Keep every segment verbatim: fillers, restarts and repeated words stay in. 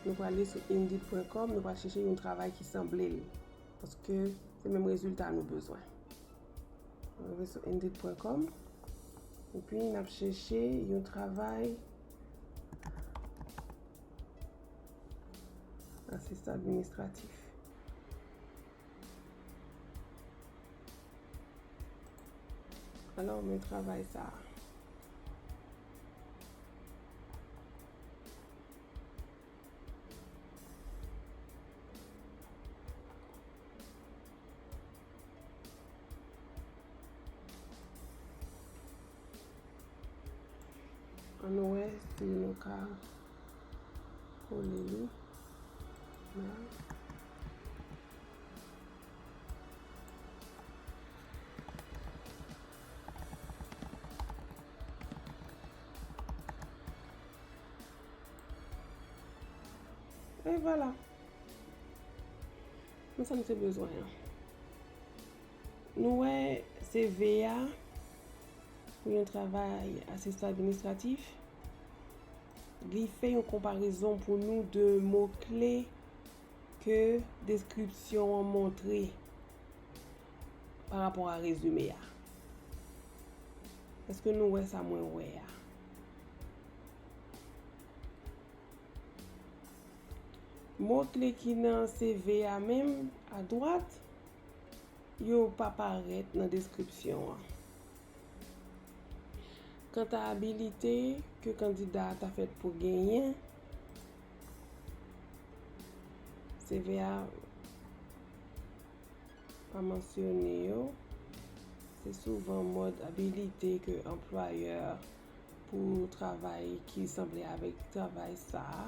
Nou prale sou Indeed pwen com, nou pral chèche yon travay ki sanble l. Paske se menm rezilta nou bezwen. Nou rive sou Indeed pwen com, epi n ap chèche yon travay asistan administratif. Alò, men travay sa a. Ann wè si nou ka kole li la. E vwala. Men sa m te bezwen an. Nou wè C V a pou yon travay asistan administratif. Li fè yon konparezon pou nou de mo kle ke deskripsyon an montre pa rapò a rezime a. Èske nou wè sa mwen wè a? Mo kle ki nan C V a menm, adwat, yo pa parèt nan deskripsyon an. Kanta abilite ke kandida a ta fèt pou genyen, C V a pa mansyone yo. Se souvan mòd abilite ke anplwayè pou travay ki sanble avèk travay sa a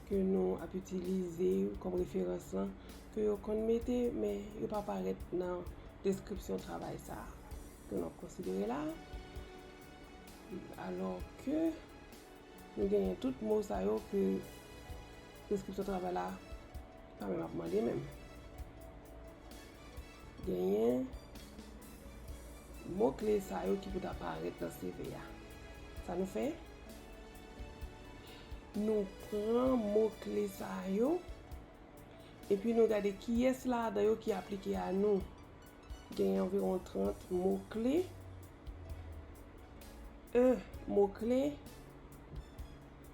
ke nou ap itilize kòm referans lan, ke yo konn mete, men yo pa parèt nan deskripsyon travay sa a ke nou ap konsidere la. Alò ke nou genyen tout mo sa yo ke deskripsyon travay la pa menm ap mande menm. Genyen mo kle sa yo ki pou ta parèt nan C V a. Sa nou fè? Nou pran mo kle sa yo, epi nou gade kiyès ladan yo ki aplike a nou. Gen anviwon trant mo kle. Yon mo kle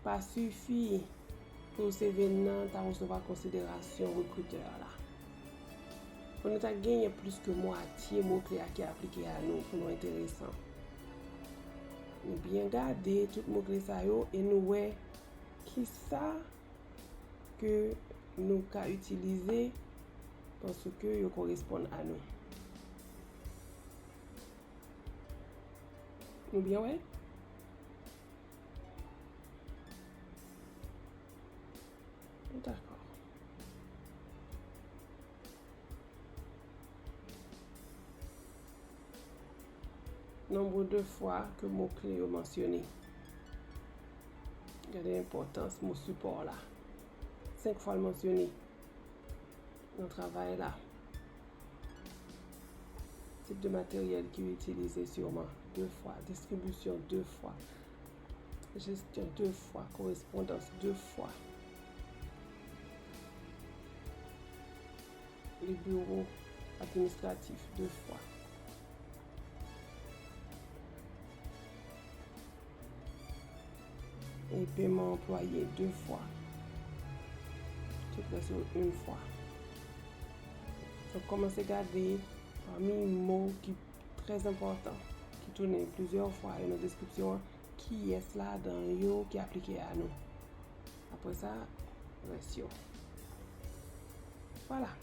pa sifi pou C V n nan ta resevwa konsiderasyon rekritè a la. Fò nou ta genyen plis ke mwatye mo kle a ki aplike a nou pou nou enteresan. Nou byen gade tout mo kle sa yo e nou wè kisa ke nou ka itilize paske yo koresponn a nou. Nou byen wè? Dakò. Nonb de fwa ke mo kle yo mansyone. Gade enpòtans mo sipò la. Senk fwa l mansyone nan travay la. Tip de materyèl ki itilize siman de fwa. Distribisyon de fwa. Jesyon de fwa. Korespondans de fwa. Le bureau administratif de fwa. E peman anplwaye de fwa. Tout lè se yon fwa. Donk, kòmanse gade pami mo ki trè enpòtan, ki tounen plizyè fwa yo nan deskripsyon an, kiyès ladan yo ki aplike a nou. Apre sa, rès yo. Vwala.